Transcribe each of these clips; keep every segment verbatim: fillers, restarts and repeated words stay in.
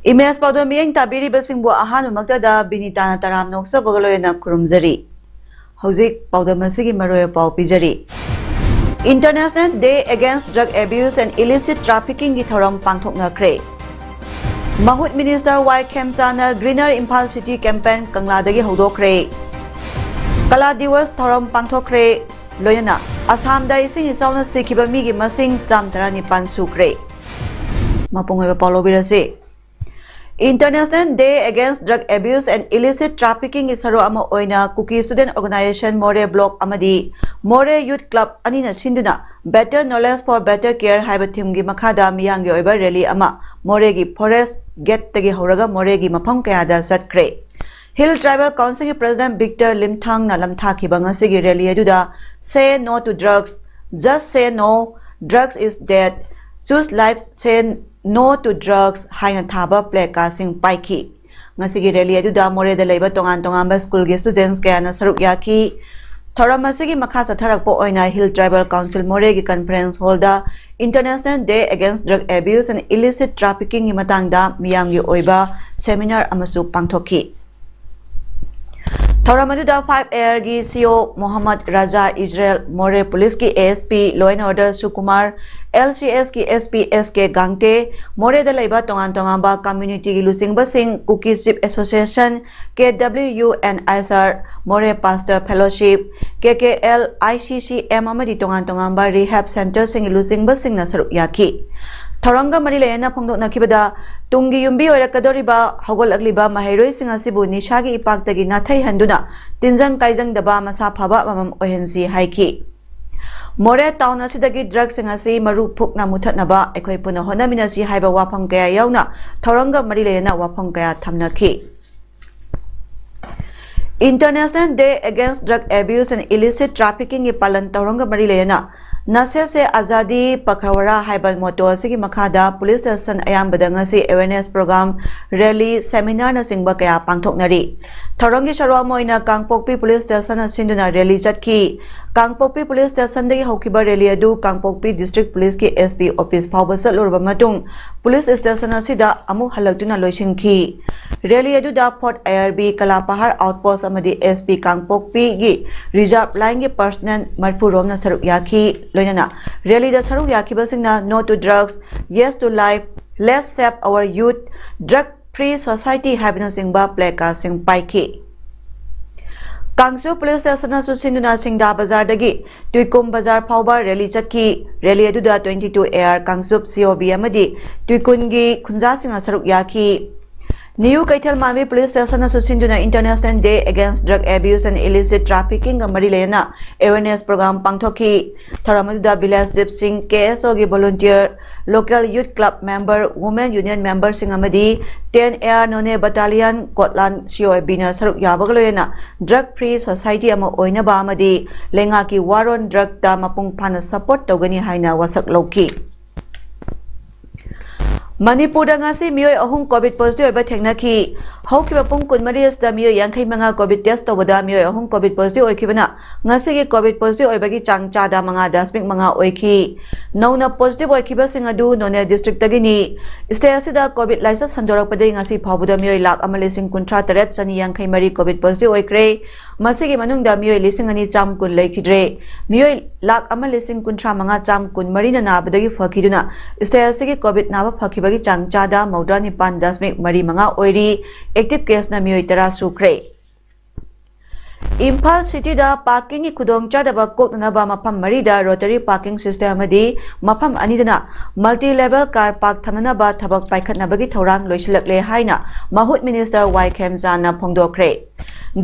Image ꯄꯥꯎꯗꯝ ꯃꯤꯠꯌꯦꯡ ꯇꯥꯕꯤꯔꯤꯕꯁꯤꯡꯕꯨ ꯑꯍꯥꯟꯕꯃꯛꯇꯗ ꯕꯤꯅꯤꯇꯥꯅ ꯇꯔꯥꯝꯅ ꯑꯣꯛꯆꯕꯒ ꯂꯣꯏꯅꯅ ꯈꯨꯔꯨꯝꯖꯔꯤ꯫ ꯍꯧꯖꯤꯛ ꯄꯥꯎꯗꯝ ꯑꯁꯤꯒꯤ ꯃꯔꯨꯑꯣꯏꯕ ꯄꯥꯎ ꯄꯤꯖꯔꯤ꯫ International Day Against Drug Abuse and Illicit Traffickingꯒꯤ ꯊꯧꯔꯝ ꯄꯥꯡꯊꯣꯛꯅꯈ꯭ꯔꯦ꯫ ꯃꯍꯨꯠ ꯃꯤꯅꯤꯁꯇꯔ ꯋꯥꯏ ꯈꯦꯝꯆꯥꯅ Greener Imphal City campaign ꯀꯪꯂꯥꯗꯒꯤ ꯍꯧꯗꯣꯛꯈ꯭ꯔꯦ꯫ ꯀꯂꯥ ꯗꯤꯋꯁ ꯊꯧꯔꯝ ꯄꯥꯡꯊꯣꯛꯈ꯭ꯔꯦ꯫ ꯂꯣꯏꯅꯅ ꯑꯁꯥꯝꯗ ꯏꯁꯤꯡ ꯏꯆꯥꯎꯅ ꯁꯤꯈꯤꯕ ꯃꯤꯒꯤ ꯃꯁꯤꯡ ꯆꯥꯝ ꯇꯔꯥꯅꯤꯄꯥꯟ ꯁꯨꯈ꯭ꯔꯦ꯫ ꯃꯄꯨꯡ ꯑꯣꯏꯕ ꯄꯥꯎ ꯂꯧꯕꯤꯔꯁꯤ꯫ International Day Against Drug Abuse and Illicit Traffickingꯒꯤ ꯁꯔꯨꯛ ꯑꯃ ꯑꯣꯏꯅ ꯀꯨꯀꯤ Student Organisation ꯃꯣꯔꯦ Block ꯑꯃꯗꯤ ꯃꯣꯔꯦ Youth Club ꯑꯅꯤꯅ ꯁꯤꯟꯗꯨꯅ Better Knowledge for Better Care ꯍꯥꯏꯕ themeꯒꯤ ꯃꯈꯥꯗ ꯃꯤꯌꯥꯝꯒꯤ ꯑꯣꯏꯕ rally ꯑꯃ ꯃꯣꯔꯦꯒꯤ Forest Gateꯇꯒꯤ ꯍꯧꯔꯒ ꯃꯣꯔꯦꯒꯤ ꯃꯐꯝ ꯀꯌꯥꯗ ꯆꯠꯈ꯭ꯔꯦ꯫ Hill Tribal Councilꯒꯤ President Victor ꯂꯤꯝꯊꯥꯡꯅ ꯂꯝꯊꯥꯈꯤꯕ ꯉꯁꯤꯒꯤ rally ꯑꯗꯨꯗ Say No to Drugs, Just Say No, Drugs is Dead, Choose Life, Say No to Drugs ꯍꯥꯏꯅ ꯊꯥꯕ placardꯁꯤꯡ ꯄꯥꯏꯈꯤ꯫ ꯉꯁꯤꯒꯤ rally ꯑꯗꯨꯗ ꯃꯣꯔꯦꯗ ꯂꯩꯕ ꯇꯣꯉꯥꯟ ꯇꯣꯉꯥꯟꯕ schoolꯒꯤ students ꯀꯌꯥꯅ ꯁꯔꯨꯛ ꯌꯥꯈꯤ꯫ ꯊꯧꯔꯝ ꯑꯁꯤꯒꯤ ꯃꯈꯥ ꯆꯠꯊꯔꯛꯄ ꯑꯣꯏꯅ Hill Tribal Council ꯃꯣꯔꯦꯒꯤ conference hallꯗ International Day Against Drug Abuse and Illicit Traffickingꯒꯤ ꯃꯇꯥꯡꯗ ꯃꯤꯌꯥꯝꯒꯤ ꯑꯣꯏꯕ seminar ꯑꯃꯁꯨ ꯄꯥꯡꯊꯣꯛꯈꯤ꯫ ꯊꯧꯔꯝ ꯑꯗꯨꯗ five ARꯒꯤ CO ꯃꯣꯍꯝꯃꯗ ꯔꯥꯖꯥ ꯏꯖꯔꯦꯜ, ꯃꯣꯔꯦ ꯄꯨꯂꯤꯁꯀꯤ ASP Law and Order ꯁꯨꯀꯨꯃꯥꯔ, LCSꯀꯤ SP SK ꯒꯥꯡꯇꯦ, ꯃꯣꯔꯦꯗ ꯂꯩꯕ ꯇꯣꯉꯥꯟ ꯇꯣꯉꯥꯟꯕ communityꯒꯤ ꯂꯨꯆꯤꯡꯕꯁꯤꯡ, Kuki Chief Association, KWU and ISR, ꯃꯣꯔꯦ Pastor Fellowship, KKL, ICCM ꯑꯃꯗꯤ ꯇꯣꯉꯥꯟ ꯇꯣꯉꯥꯟꯕ rehab centreꯁꯤꯡꯒꯤ ꯂꯨꯆꯤꯡꯕꯁꯤꯡꯅ ꯁꯔꯨꯛ ꯌꯥꯈꯤ꯫ ꯊꯧꯔꯝꯒ ꯃꯔꯤ ꯂꯩꯅꯅ ꯐꯣꯡꯗꯣꯛꯅꯈꯤꯕꯗ, ꯇꯨꯡꯒꯤ ꯌꯨꯝꯕꯤ ꯑꯣꯏꯔꯛꯀꯗꯧꯔꯤꯕ ꯍꯧꯒꯠꯂꯛꯂꯤꯕ ꯃꯍꯩꯔꯣꯏꯁꯤꯡ ꯑꯁꯤꯕꯨ ꯅꯤꯁꯥꯒꯤ ꯏꯄꯥꯛꯇꯒꯤ ꯅꯥꯊꯩꯍꯟꯗꯨꯅ ꯇꯤꯟꯖꯪ ꯀꯥꯏꯖꯪꯗꯕ ꯃꯁꯥ ꯐꯕ ꯑꯃꯃꯝ ꯑꯣꯏꯍꯟꯁꯤ ꯍꯥꯏꯈꯤ꯫ ꯃꯣꯔꯦ ꯇꯥꯎꯟ ꯑꯁꯤꯗꯒꯤ ꯗ꯭ꯔꯒꯁꯤꯡ ꯑꯁꯤ ꯃꯔꯨ ꯐꯨꯛꯅ ꯃꯨꯊꯠꯅꯕ ꯑꯩꯈꯣꯏ ꯄꯨꯟꯅ ꯍꯣꯠꯅꯃꯤꯟꯅꯁꯤ ꯍꯥꯏꯕ ꯋꯥꯐꯝ ꯀꯌꯥ ꯌꯥꯎꯅ ꯊꯧꯔꯝꯒ ꯃꯔꯤ ꯂꯩꯅꯅ ꯋꯥꯐꯝ ꯀꯌꯥ ꯊꯝꯅꯈꯤ꯫ International Day Against Drug Abuse and Illicit Traffickingꯒꯤ ꯄꯥꯂꯟ ꯊꯧꯔꯝꯒ ꯃꯔꯤ ꯂꯩꯅꯅ ꯅꯁꯦ ꯁꯦ ꯑꯖꯥꯗꯤ ꯄꯈꯋꯥꯔꯥ ꯍꯥꯏꯕ ꯃꯣꯇꯣ ꯑꯁꯤꯒꯤ ꯃꯈꯥꯗ ꯄꯨꯂꯤꯁ ꯁ꯭ꯇꯦꯁꯟ ꯑꯌꯥꯝꯕꯗ ꯉꯁꯤ ꯑꯦꯋꯦꯔꯅꯦꯁ ꯄ꯭ꯔꯣꯒ꯭ꯔꯥꯝ, ꯔꯦꯂꯤ, ꯁꯦꯃꯤꯅꯥꯔꯅꯆꯤꯡꯕ ꯀꯌꯥ ꯄꯥꯡꯊꯣꯛꯅꯔꯤ꯫ ꯊꯧꯔꯝꯒꯤ ꯁꯔꯨꯛ ꯑꯃ ꯑꯣꯏꯅ ꯀꯥꯡꯄꯣꯛꯄꯤ ꯄꯨꯂꯤꯁ ꯁ꯭ꯇꯦꯁꯟꯅ ꯁꯤꯟꯗꯨꯅ ꯔꯦꯂꯤ ꯆꯠꯈꯤ꯫ ꯀꯥꯡꯄꯣꯛꯄꯤ ꯄꯨꯂꯤꯁ ꯁ꯭ꯇꯦꯁꯟꯗꯒꯤ ꯍꯧꯈꯤꯕ ꯔꯦꯂꯤ ꯑꯗꯨ ꯀꯥꯡꯄꯣꯛꯄꯤ ꯗꯤꯁꯇ꯭ꯔꯤꯛ ꯄꯨꯂꯤꯁꯀꯤ S P ꯑꯣꯐꯤꯁ ꯐꯥꯎꯕ ꯆꯠꯂꯨꯔꯕ ꯃꯇꯨꯡ ꯄꯨꯂꯤꯁ ꯁ꯭ꯇꯦꯁꯟ ꯑꯁꯤꯗ ꯑꯃꯨꯛ ꯍꯜꯂꯛꯇꯨꯅ ꯂꯣꯏꯁꯤꯟꯈꯤ꯫ ꯔꯦꯂꯤ ꯑꯗꯨꯗ Fort I R B, ꯀꯂꯥꯄꯍꯥꯔ ꯑꯥꯎꯠꯄꯣꯁ ꯑꯃꯗꯤ S P ꯀꯥꯡꯄꯣꯛꯄꯤꯒꯤ ꯔꯤꯖꯥꯔꯚ ꯂꯥꯏꯟꯒꯤ ꯄꯔꯁꯅꯦꯜ ꯃꯔꯤꯐꯨ ꯔꯣꯝꯅ ꯁꯔꯨꯛ ꯌꯥꯈꯤ꯫ ꯂꯣꯏꯅꯅ ꯔꯦꯂꯤꯗ ꯁꯔꯨꯛ ꯌꯥꯈꯤꯕꯁꯤꯡꯅ No to Drugs, Yes to Life, Let's Save Our Youth, Drug Free Society ꯍꯥꯏꯕꯅꯆꯤꯡꯕ ꯄ꯭ꯂꯦ ꯀꯥꯔꯗꯁꯤꯡ ꯄꯥꯏꯈꯤ꯫ ꯀꯥꯡꯁꯨ ꯄꯨꯂꯤꯁ ꯁ꯭ꯇꯦꯁꯟꯅꯁꯨ ꯁꯤꯟꯗꯨꯅ ꯁꯤꯡꯗꯥ ꯕꯖꯥꯔꯗꯒꯤ ꯇꯨꯏꯀꯨꯝ ꯕꯖꯥꯔ ꯐꯥꯎꯕ ꯔꯦꯂꯤ ꯆꯠꯈꯤ꯫ ꯔꯦꯂꯤ ꯑꯗꯨꯗ twenty two A R Kangchup C O B ꯑꯃꯗꯤ ꯇꯨꯏꯀꯨꯟꯒꯤ ꯈꯨꯟꯖꯥꯁꯤꯡꯅ ꯁꯔꯨꯛ ꯌꯥꯈꯤ꯫ ꯅ꯭ꯌꯨ ꯀꯩꯊꯦꯜ ꯃꯥꯟꯕꯤ ꯄꯨꯂꯤꯁ ꯁ꯭ꯇꯦꯁꯟꯅꯁꯨ ꯁꯤꯟꯗꯨꯅ International Day Against Drug Abuse and Illicit Traffickingꯒ ꯃꯔꯤ ꯂꯩꯅꯅ ꯑꯦꯋꯦꯔꯅꯦꯁ ꯄ꯭ꯔꯣꯒ꯭ꯔꯥꯝ ꯄꯥꯡꯊꯣꯛꯈꯤ꯫ ꯊꯧꯔꯝ ꯑꯗꯨꯗ ꯚꯤꯂꯦꯖ ꯆꯤꯞꯁꯤꯡ, K S Oꯒꯤ volunteer, local youth club member, women union ꯃꯦꯝꯕꯔꯁꯤꯡ ꯑꯃꯗꯤ ten A R Noney battalion Kotlen C O B ꯅ ꯁꯔꯨꯛ ꯌꯥꯕꯒ ꯂꯣꯏꯅꯅ ꯗ꯭ꯔꯒ ꯐ꯭ꯔꯤ ꯁꯣꯁꯥꯏꯇꯤ ꯑꯃ ꯑꯣꯏꯅꯕ ꯑꯃꯗꯤ ꯂꯩꯉꯥꯛꯀꯤ ꯋꯥꯔ ꯑꯣꯟ ꯗ꯭ꯔꯒꯇ ꯃꯄꯨꯡ ꯐꯥꯅ ꯁꯄꯣꯔꯠ ꯇꯧꯒꯅꯤ ꯍꯥꯏꯅ ꯋꯥꯁꯛ ꯂꯧꯈꯤ꯫ ꯃꯅꯤꯄꯨꯔꯗ ꯉꯁꯤ ꯃꯤꯑꯣꯏ ꯑꯍꯨꯝ ꯀꯣꯚꯤꯗ ꯄꯣꯖꯤꯇꯤꯚ ꯑꯣꯏꯕ ꯊꯦꯡꯅꯈꯤ꯫ ꯍꯧꯈꯤꯕ ꯄꯨꯡ ꯀꯨꯟꯃꯔꯤ ꯑꯁꯤꯗ ꯃꯤꯑꯣꯏ ꯌꯥꯡꯈꯩ ꯃꯉꯥ ꯀꯣꯚꯤꯗ ꯇꯦꯁ ꯇꯧꯕꯗ ꯃꯤꯑꯣꯏ ꯑꯍꯨꯝ ꯀꯣꯚꯤꯗ ꯄꯣꯖꯤꯇꯤꯚ ꯑꯣꯏꯈꯤꯕꯅ ꯉꯁꯤꯒꯤ ꯀꯣꯚꯤꯗ ꯄꯣꯖꯤꯇꯤꯚ ꯑꯣꯏꯕꯒꯤ ꯆꯥꯡ ꯆꯥꯗ ꯃꯉꯥ ꯗꯁꯃꯤꯛ ꯃꯉꯥ ꯑꯣꯏꯈꯤ꯫ ꯅꯧꯅ ꯄꯣꯖꯤꯇꯤꯚ ꯑꯣꯏꯈꯤꯕꯁꯤꯡ ꯑꯗꯨ ꯅꯣꯅꯦ ꯗꯤꯁꯇ꯭ꯔꯤꯛꯇꯒꯤꯅꯤ꯫ ꯁ꯭ꯇꯦꯠ ꯑꯁꯤꯗ ꯀꯣꯚꯤꯗ ꯂꯥꯏꯆꯠ ꯁꯟꯗꯣꯔꯛꯄꯗꯒꯤ ꯉꯁꯤ ꯐꯥꯎꯕꯗ ꯃꯤꯑꯣꯏ ꯂꯥꯈ ꯑꯃ ꯂꯤꯁꯤꯡ ꯀꯨꯟꯊ꯭ꯔꯥ ꯇꯔꯦꯠ ꯆꯅꯤ ꯌꯥꯡꯈꯩ ꯃꯔꯤ ꯀꯣꯚꯤꯗ ꯄꯣꯖꯤꯇꯤꯚ ꯑꯣꯏꯈ꯭ꯔꯦ꯫ ꯃꯁꯤꯒꯤ ꯃꯅꯨꯡꯗ ꯃꯤꯑꯣꯏ ꯂꯤꯁꯤꯡ ꯑꯅꯤ ꯆꯥꯝ ꯀꯨꯟ ꯂꯩꯈꯤꯗ꯭ꯔꯦ꯫ ꯃꯤꯑꯣꯏ ꯂꯥꯈ ꯑꯃ ꯂꯤꯁꯤꯡ ꯀꯨꯟꯊ꯭ꯔꯥ ꯃꯉꯥ ꯆꯥꯝ ꯀꯨꯟ ꯃꯔꯤꯅ ꯅꯥꯕꯗꯒꯤ ꯐꯈꯤꯗꯨꯅ ꯁ꯭ꯇꯦꯠ ꯑꯁꯤꯒꯤ ꯀꯣꯚꯤꯗ ꯅꯥꯕ ꯐꯈꯤꯕꯒꯤ ꯆꯥꯡ ꯆꯥꯗ ꯃꯧꯗ꯭ꯔꯥ ꯅꯤꯄꯥꯟ ꯗꯁꯃꯤꯛ ꯃꯔꯤ ꯃꯉꯥ ꯑꯣꯏꯔꯤ꯫ ꯑꯦꯛꯇꯤꯚ ꯀꯦꯁꯅ ꯃꯤꯑꯣꯏ ꯇꯔꯥ ꯁꯨꯈ꯭ꯔꯦ꯫ ꯏꯝꯐꯥꯜ ꯁꯤꯇꯤꯗ ꯄꯥꯔꯀꯤꯡꯒꯤ ꯈꯨꯗꯣꯡꯆꯥꯗꯕ ꯀꯣꯛꯅꯅꯕ ꯃꯐꯝ ꯃꯔꯤꯗ ꯔꯣꯇꯔꯤ ꯄꯥꯔꯀꯤꯡ ꯁꯤꯁꯇꯦꯝ ꯑꯃꯗꯤ ꯃꯐꯝ ꯑꯅꯤꯗꯅ ꯃꯜꯇꯤ ꯂꯦꯚꯦꯜ ꯀꯥꯔ ꯄꯥꯔꯛ ꯊꯝꯅꯅꯕ ꯊꯕꯛ ꯄꯥꯏꯈꯠꯅꯕꯒꯤ ꯊꯧꯔꯥꯡ ꯂꯣꯏꯁꯤꯜꯂꯛꯂꯦ ꯍꯥꯏꯅ ꯃꯍꯨꯠ minister Y ꯈꯦꯝꯆꯥꯟꯅ ꯐꯣꯡꯗꯣꯛꯈ꯭ꯔꯦ꯫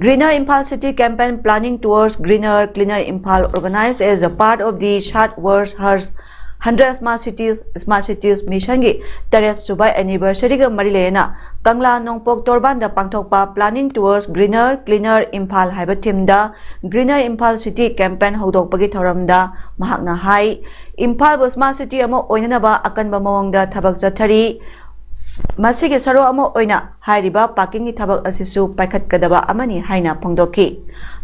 Greener Imphal City campaign planning towards greener, cleaner Imphal organized as a part of the Sat Words Hers hundred Smart Cities, Smart Cities Mission ꯒꯤ ꯇꯔꯦꯠ ꯁꯨꯕ anniversary ꯒ ꯃꯔꯤ ꯂꯩꯅꯅ ꯀꯪꯂꯥ ꯅꯣꯡꯄꯣꯛ ꯇꯣꯔꯕꯥꯟꯗ ꯄꯥꯡꯊꯣꯛꯄ Planning Towards Greener, Cleaner Imphal ꯍꯥꯏꯕ theme ꯗ Greener Imphal City campaign ꯍꯧꯗꯣꯛꯄꯒꯤ ꯊꯧꯔꯝꯗ ꯃꯍꯥꯛꯅ ꯍꯥꯏ, ꯏꯝꯐꯥꯜꯕꯨ smart city ꯑꯃ ꯑꯣꯏꯅꯅꯕ ꯑꯀꯟꯕ ꯃꯑꯣꯡꯗ ꯊꯕꯛ ꯆꯠꯊꯔꯤ꯫ ꯃꯁꯤꯒꯤ ꯁꯔꯨꯛ ꯑꯃ ꯑꯣꯏꯅ ꯍꯥꯏꯔꯤꯕ ꯄꯥꯔꯀꯤꯡꯒꯤ ꯊꯕꯛ ꯑꯁꯤꯁꯨ ꯄꯥꯏꯈꯠꯀꯗꯕ ꯑꯃꯅꯤ ꯍꯥꯏꯅ ꯐꯣꯡꯗꯣꯛꯈꯤ꯫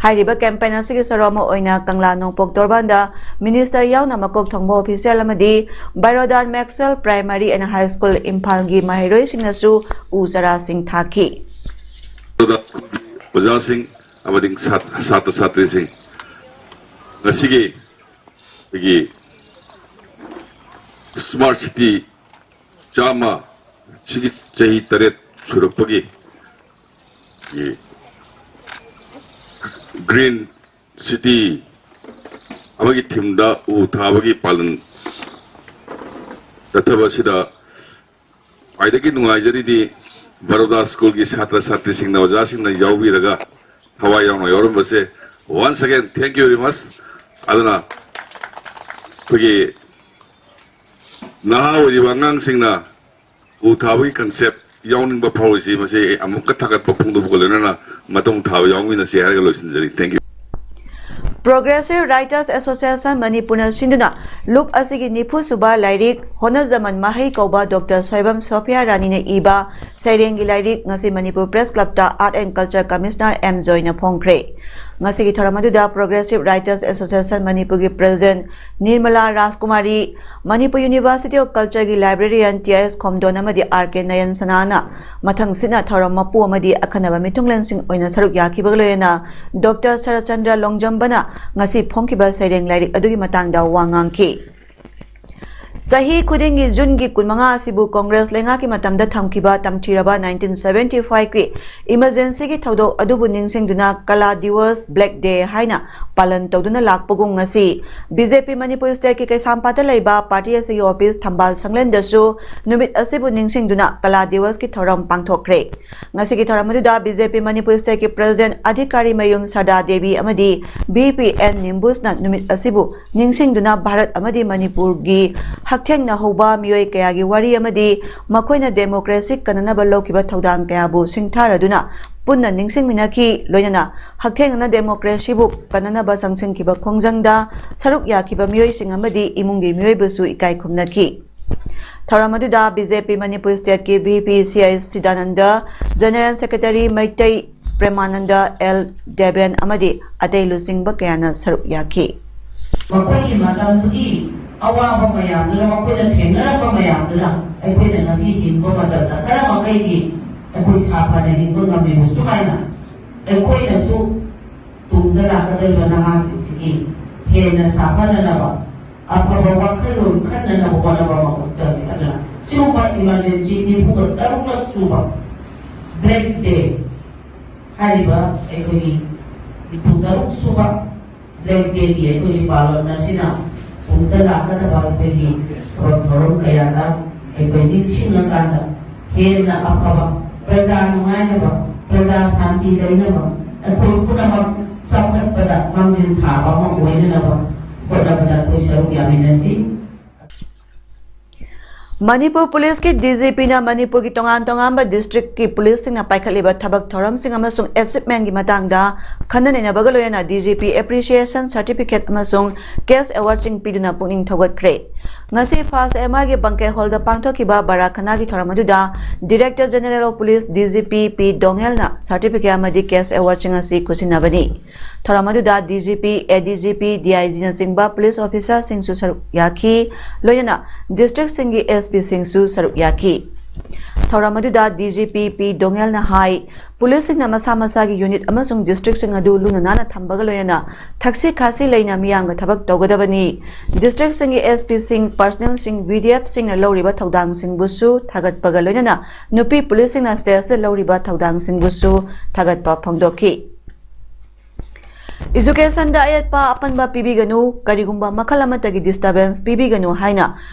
ꯍꯥꯏꯔꯤꯕ campaign ꯑꯁꯤꯒꯤ ꯁꯔꯨꯛ ꯑꯃ ꯑꯣꯏꯅ ꯀꯪꯂꯥ ꯅꯣꯡꯄꯣꯛ ꯇꯣꯔꯕꯥꯟꯗ ꯃꯤꯅꯤꯁꯇꯔ ꯌꯥꯎꯅ ꯃꯀꯣꯛ ꯊꯣꯡꯕ official ꯑꯃꯗꯤ ꯕꯥꯏꯔꯣꯗꯥꯟ ꯃꯦꯛꯁꯋꯦꯜ Primary and High School ꯏꯝꯐꯥꯜꯒꯤ ꯃꯍꯩꯔꯣꯏꯁꯤꯡꯅꯁꯨ ꯎ ꯆꯥꯔꯥꯁꯤꯡ ꯊꯥꯈꯤ꯫ ꯁ꯭ꯀꯨꯜꯒꯤ ꯑꯣꯖꯥꯁꯤꯡ ꯑꯃꯗꯤ ꯁꯥꯇ꯭ꯔ ꯁꯥꯇ꯭ꯔꯤꯁꯤꯡ, ꯉꯁꯤꯒꯤ ꯑꯩꯈꯣꯏꯒꯤ smart city ꯆꯥꯝꯃ ꯁꯤꯒꯤ ꯆꯍꯤ ꯇꯔꯦꯠ ꯁꯨꯔꯛꯄꯒꯤ green city ꯑꯃꯒꯤ theme ꯗ ꯎ ꯊꯥꯕꯒꯤ ꯄꯥꯂꯟ ꯆꯠꯊꯕ ꯑꯁꯤꯗ ꯈ꯭ꯋꯥꯏꯗꯒꯤ ꯅꯨꯡꯉꯥꯏꯖꯔꯤꯗꯤ ꯕꯔꯣꯗꯥ ꯁ꯭ꯀꯨꯜꯒꯤ ꯁꯥꯇ꯭ꯔ ꯁꯥꯇ꯭ꯔꯤꯁꯤꯡꯅ, ꯑꯣꯖꯥꯁꯤꯡꯅ ꯌꯥꯎꯕꯤꯔꯒ, ꯊꯋꯥꯏ ꯌꯥꯎꯅ ꯌꯥꯎꯔꯝꯕꯁꯦ꯫ Once again, thank you very much. ꯑꯗꯨꯅ ꯑꯩꯈꯣꯏꯒꯤ ꯅꯍꯥ ꯑꯣꯏꯔꯤꯕ ꯑꯉꯥꯡꯁꯤꯡꯅ ꯎ ꯊꯥꯕꯒꯤ concept ꯌꯥꯎꯅꯤꯡꯕ ꯐꯥꯎꯔꯤꯁꯤ, ꯃꯁꯤ ꯑꯃꯨꯛꯀ ꯊꯥꯒꯠꯄ ꯐꯣꯡꯗꯣꯛꯄꯒ ꯂꯣꯏꯅꯅ ꯃꯇꯨꯡ ꯊꯥꯕ ꯌꯥꯎꯃꯤꯟꯅꯁꯤ ꯍꯥꯏꯔꯒ ꯂꯣꯏꯁꯤꯟꯖꯔꯤ꯫ Thank you. Progressive Writers Association ꯃꯅꯤꯄꯨꯔꯅ ꯁꯤꯟꯗꯨꯅ ꯂꯨꯞ ꯑꯁꯤꯒꯤ ꯅꯤꯐꯨ ꯁꯨꯕ ꯂꯥꯏꯔꯤꯛ ꯍꯣꯅꯖꯃꯟ ꯃꯍꯩ ꯀꯧꯕ ꯗꯣꯛꯇꯔ ꯁꯣꯏꯕꯝ ꯁꯣꯐꯤꯌꯥ ꯔꯥꯅꯤꯅ ꯏꯕ ꯁꯩꯔꯦꯡꯒꯤ ꯂꯥꯏꯔꯤꯛ ꯉꯁꯤ ꯃꯅꯤꯄꯨꯔ Press Club ꯇ Art and Culture Commissioner M ꯖꯣꯏꯅ ꯐꯣꯡꯈ꯭ꯔꯦ꯫ ꯉꯁꯤꯒꯤ ꯊꯧꯔꯝ ꯑꯗꯨꯗ Progressive Writers Association ꯃꯅꯤꯄꯨꯔꯒꯤ President Nirmala Rajkumari, Manipur University of Culture ꯒꯤ librarian T I S Khomdon ꯑꯃꯗꯤ ꯑꯥꯔ ꯀꯦ ꯅꯌꯟ ꯁꯅꯥꯅ ꯃꯊꯪꯁꯤꯠꯅ ꯊꯧꯔꯝ ꯃꯄꯨ ꯑꯃꯗꯤ ꯑꯈꯟꯅꯕ ꯃꯤꯊꯨꯡꯂꯦꯟꯁꯤꯡ ꯑꯣꯏꯅ ꯁꯔꯨꯛ ꯌꯥꯈꯤꯕꯒ ꯂꯣꯏꯅꯅ ꯗꯣꯛꯇꯔ ꯁꯔꯠꯆꯟꯗ꯭ꯔ ꯂꯣꯡꯖꯝꯕꯅ ꯉꯁꯤ ꯐꯣꯡꯈꯤꯕ ꯁꯩꯔꯦꯡ ꯂꯥꯏꯔꯤꯛ ꯑꯗꯨꯒꯤ ꯃꯇꯥꯡꯗ ꯋꯥ ꯉꯥꯡꯈꯤ꯫ ꯆꯍꯤ ꯈꯨꯗꯤꯡꯒꯤ ꯖꯨꯟꯒꯤ ꯀꯨꯟꯃꯉꯥ ꯑꯁꯤꯕꯨ ꯀꯣꯡꯒ꯭ꯔꯦꯁ ꯂꯩꯉꯥꯛꯀꯤ ꯃꯇꯝꯗ ꯊꯝꯈꯤꯕ ꯇꯝꯊꯤꯔꯕ ꯅꯥꯏꯟꯇꯤꯟ ꯁꯚꯦꯟꯇꯤ ꯐꯥꯏꯚꯀꯤ ꯏꯃꯔꯖꯦꯟꯁꯤꯒꯤ ꯊꯧꯗꯣꯛ ꯑꯗꯨꯕꯨ ꯅꯤꯡꯁꯤꯡꯗꯨꯅ ꯀꯂꯥ ꯗꯤꯋꯁ, ꯕ꯭ꯂꯦꯛ ꯗꯦ ꯍꯥꯏꯅ ꯄꯥꯂꯟ ꯇꯧꯗꯨꯅ ꯂꯥꯛꯄꯒꯨꯝ ꯉꯁꯤ ꯕꯤ ꯖꯦ ꯄꯤ ꯃꯅꯤꯄꯨꯔ ꯁ꯭ꯇꯦꯠꯀꯤ ꯀꯩꯁꯥꯝꯄꯥꯠꯇ ꯂꯩꯕ ꯄꯥꯔꯇꯤ ꯑꯁꯤꯒꯤ ꯑꯣꯐꯤꯁ ꯊꯝꯕꯥꯜ ꯁꯪꯂꯦꯟꯗꯁꯨ ꯅꯨꯃꯤꯠ ꯑꯁꯤꯕꯨ ꯅꯤꯡꯁꯤꯡꯗꯨꯅ ꯀꯂꯥ ꯗꯤꯋꯁꯀꯤ ꯊꯧꯔꯝ ꯄꯥꯡꯊꯣꯛꯈ꯭ꯔꯦ꯫ ꯉꯁꯤꯒꯤ ꯊꯧꯔꯝ ꯑꯗꯨꯗ ꯕꯤ ꯖꯦ ꯄꯤ ꯃꯅꯤꯄꯨꯔ ꯁ꯭ꯇꯦꯠꯀꯤ ꯄ꯭ꯔꯦꯁꯤꯗꯦꯟꯠ ꯑꯙꯤꯀꯥꯔꯤ ꯃꯌꯨꯝ ꯁꯔꯗꯥ ꯗꯦꯕꯤ ꯑꯃꯗꯤ ꯚꯤ ꯄꯤ ꯑꯦꯟ ꯅꯤꯝꯕꯨꯁꯅ ꯅꯨꯃꯤꯠ ꯑꯁꯤꯕꯨ ꯅꯤꯡꯁꯤꯡꯗꯨꯅ ꯚꯥꯔꯠ ꯑꯃꯗꯤ ꯃꯅꯤꯄꯨꯔꯒꯤ ꯍꯛꯊꯦꯡꯅꯍꯧꯕ ꯃꯤꯑꯣꯏ ꯀꯌꯥꯒꯤ ꯋꯥꯔꯤ ꯑꯃꯗꯤ ꯃꯈꯣꯏꯅ ꯗꯦꯃꯣꯀ꯭ꯔꯦꯁꯤ ꯀꯟꯅꯅꯕ ꯂꯧꯈꯤꯕ ꯊꯧꯗꯥꯡ ꯀꯌꯥꯕꯨ ꯁꯤꯡꯊꯥꯔꯗꯨꯅ ꯄꯨꯟꯅ ꯅꯤꯡꯁꯤꯡꯃꯤꯟꯅꯈꯤ꯫ ꯂꯣꯏꯅꯅ ꯍꯛꯊꯦꯡꯅꯅ ꯗꯦꯃꯣꯀ꯭ꯔꯦꯁꯤꯕꯨ ꯀꯟꯅꯅꯕ ꯆꯪꯁꯤꯟꯈꯤꯕ ꯈꯣꯡꯖꯪꯗ ꯁꯔꯨꯛ ꯌꯥꯈꯤꯕ ꯃꯤꯑꯣꯏꯁꯤꯡ ꯑꯃꯗꯤ ꯏꯃꯨꯡꯒꯤ ꯃꯤꯑꯣꯏꯕꯁꯨ ꯏꯀꯥꯏ ꯈꯨꯝꯅꯈꯤ꯫ ꯊꯧꯔꯝ ꯑꯗꯨꯗ ꯕꯤ ꯖꯦ ꯄꯤ ꯃꯅꯤꯄꯨꯔ ꯁ꯭ꯇꯦꯠꯀꯤ V P C I Sidananda, general secretary Meitei Premananda L Deben ꯑꯃꯗꯤ ꯑꯇꯩ ꯂꯨꯆꯤꯡꯕ ꯀꯌꯥꯅ ꯁꯔꯨꯛ ꯌꯥꯈꯤ꯫ ꯃꯈꯣꯏꯒꯤ ꯃꯇꯝꯗꯨꯒꯤ ꯑꯋꯥꯕ ꯃꯌꯥꯝꯗꯨꯅ, ꯃꯈꯣꯏꯅ ꯊꯦꯡꯅꯔꯛꯄ ꯃꯌꯥꯝꯗꯨꯅ ꯑꯩꯈꯣꯏꯅ ꯉꯁꯤ ꯍꯤꯡꯕ ꯃꯇꯝꯗ ꯈꯔ ꯃꯈꯩꯗꯤ ꯑꯩꯈꯣꯏ ꯁꯥꯐꯅ ꯍꯤꯡꯕ ꯉꯝꯃꯤꯕ꯫ ꯁꯨꯃꯥꯏꯅ ꯑꯩꯈꯣꯏꯅꯁꯨ ꯇꯨꯡꯗ ꯂꯥꯛꯀꯗꯧꯔꯤꯕ ꯅꯍꯥꯁꯤꯡꯁꯤꯒꯤ ꯍꯦꯟꯅ ꯁꯥꯐꯅꯅꯕ ꯑꯐꯕ ꯋꯥꯈꯜꯂꯣꯟ ꯈꯟꯅꯅꯕ ꯍꯣꯠꯅꯕ ꯑꯃꯈꯛ ꯆꯪꯉꯤ꯫ ꯑꯗꯨꯅ ꯁꯤꯒꯨꯝꯕ ꯏꯃꯥꯔꯖꯦꯟꯁꯤ ꯅꯤꯐꯨꯒ ꯇꯔꯨꯛꯂꯛ ꯁꯨꯕ ꯕ꯭ꯂꯦꯛ ꯗꯦ ꯍꯥꯏꯔꯤꯕ ꯑꯩꯈꯣꯏꯒꯤ ꯅꯤꯐꯨ ꯇꯔꯨꯛ ꯁꯨꯕ ꯕ꯭ꯂꯦꯛ ꯗꯦꯒꯤ ꯑꯩꯈꯣꯏꯒꯤ ꯄꯥꯂꯟ ꯑꯁꯤꯅ ꯇꯨꯡꯗ ꯂꯥꯛꯀꯗꯕ ꯑꯩꯈꯣꯏꯒꯤ ꯊꯕꯛ ꯊꯧꯔꯝ ꯀꯌꯥꯗ ꯑꯩꯈꯣꯏ ꯅꯤꯡꯁꯤꯡꯉꯀꯥꯟꯗ ꯍꯦꯟꯅ ꯑꯐꯕ, ꯄ꯭ꯔꯖꯥ ꯅꯨꯡꯉꯥꯏꯅꯕ, ꯄ꯭ꯔꯖꯥ ꯁꯥꯟꯇꯤ ꯂꯩꯅꯕ, ꯑꯩꯈꯣꯏ ꯄꯨꯝꯅꯃꯛ ꯆꯥꯎꯈꯠꯄꯗ ꯃꯥꯡꯖꯤꯜ ꯊꯥꯕ ꯑꯃ ꯑꯣꯏꯅꯅꯕ ꯍꯣꯠꯅꯕꯗ ꯑꯩꯈꯣꯏ ꯁꯔꯨꯛ ꯌꯥꯃꯤꯟꯅꯁꯤ꯫ ꯃꯅꯤꯄꯨꯔ ꯄꯨꯂꯤꯁꯀꯤ ꯗꯤ ꯖꯤ ꯄꯤꯅ ꯃꯅꯤꯄꯨꯔꯒꯤ ꯇꯣꯉꯥꯟ ꯇꯣꯉꯥꯟꯕ ꯗꯤꯁꯇ꯭ꯔꯤꯛꯀꯤ ꯄꯨꯂꯤꯁꯁꯤꯡꯅ ꯄꯥꯏꯈꯠꯂꯤꯕ ꯊꯕꯛ ꯊꯧꯔꯝꯁꯤꯡ ꯑꯃꯁꯨꯡ ꯑꯦꯆꯤꯞꯃꯦꯟꯒꯤ ꯃꯇꯥꯡꯗ ꯈꯟꯅ ꯅꯩꯅꯕꯒ ꯂꯣꯏꯅꯅ ꯗꯤ ꯖꯤ ꯄꯤ ꯑꯦꯄ꯭ꯔꯤꯁꯤꯌꯦꯁꯟ ꯁꯔꯇꯤꯐꯤꯀꯦꯠ ꯑꯃꯁꯨꯡ ꯀꯦꯁ ꯑꯦꯋꯥꯔꯗꯁꯤꯡ ꯄꯤꯗꯨꯅ ꯄꯨꯛꯅꯤꯡ ꯊꯧꯒꯠꯈ꯭ꯔꯦ꯫ ꯉꯁꯤ ꯐꯥꯁ ꯑꯦꯝ ꯑꯥꯔꯒꯤ ꯕꯪꯀꯦ ꯍꯣꯜꯗ ꯄꯥꯡꯊꯣꯛꯈꯤꯕ ꯕꯔꯥꯈꯅꯥꯒꯤ ꯊꯧꯔꯝ ꯑꯗꯨꯗ director general of police D G P P ꯗꯣꯉꯦꯜꯅ ꯁꯔꯇꯤꯐꯤꯀꯦꯠ ꯑꯃꯗꯤ ꯀꯦꯁ ꯑꯦꯋꯥꯔꯗꯁꯤꯡ ꯑꯁꯤ ꯈꯨꯠꯁꯤꯟꯅꯕꯅꯤ꯫ ꯊꯧꯔꯝ ꯑꯗꯨꯗ D G P, A D G P, D I ꯖꯤꯅꯆꯤꯡꯕ ꯄꯨꯂꯤꯁ ꯑꯣꯐꯤꯁꯥꯔꯁꯤꯡꯁꯨ ꯁꯔꯨꯛ ꯌꯥꯈꯤ꯫ ꯂꯣꯏꯅꯅ ꯗꯤꯁꯇ꯭ꯔꯤꯛꯁꯤꯡꯒꯤ ꯑꯦꯁ ꯄꯤꯁꯤꯡꯁꯨ ꯁꯔꯨꯛ ꯌꯥꯈꯤ꯫ ꯊꯧꯔꯝ ꯑꯗꯨꯗ ꯗꯤ ꯖꯤ ꯄꯤ ꯄꯤ ꯗꯣꯉꯦꯜꯅ ꯍꯥꯏ, ꯄꯨꯂꯤꯁꯁꯤꯡꯅ ꯃꯁꯥ ꯃꯁꯥꯒꯤ ꯌꯨꯅꯤꯠ ꯑꯃꯁꯨꯡ ꯗꯤꯁꯇ꯭ꯔꯤꯛꯁꯤꯡ ꯑꯗꯨ ꯂꯨꯅ ꯅꯥꯟꯅ ꯊꯝꯕꯒ ꯂꯣꯏꯅꯅ ꯊꯛꯁꯤ ꯈꯥꯁꯤ ꯂꯩꯅ ꯃꯤꯌꯥꯝꯒ ꯊꯕꯛ ꯇꯧꯒꯗꯕꯅꯤ꯫ ꯗꯤꯁꯇ꯭ꯔꯤꯛꯁꯤꯡꯒꯤ ꯑꯦꯁ ꯄꯤꯁꯤꯡ, ꯄꯔꯁꯅꯦꯜꯁꯤꯡ, ꯕꯤ ꯗꯤ ꯑꯦꯐꯁꯤꯡꯅ ꯂꯧꯔꯤꯕ ꯊꯧꯗꯥꯡꯁꯤꯡꯕꯨꯁꯨ ꯊꯥꯒꯠꯄꯒ ꯂꯣꯏꯅꯅ ꯅꯨꯄꯤ ꯄꯨꯂꯤꯁꯁꯤꯡꯅ ꯁ꯭ꯇꯦꯖꯇ ꯂꯧꯔꯤꯕ ꯊꯧꯗꯥꯡꯁꯤꯡꯕꯨꯁꯨ ꯊꯥꯒꯠꯄ ꯐꯣꯡꯗꯣꯛꯈꯤ꯫ ꯏꯖꯨꯀꯦꯁꯟꯗ ꯑꯌꯦꯠꯄ ꯑꯄꯟꯕ ꯄꯤꯕꯤꯒꯅꯨ, ꯀꯔꯤꯒꯨꯝꯕ ꯃꯈꯜ ꯑꯃꯠꯇꯒꯤ ꯗꯤꯁꯇꯔꯕꯦꯟꯁ ꯄꯤꯕꯤꯒꯅꯨ ꯍꯥꯏꯅ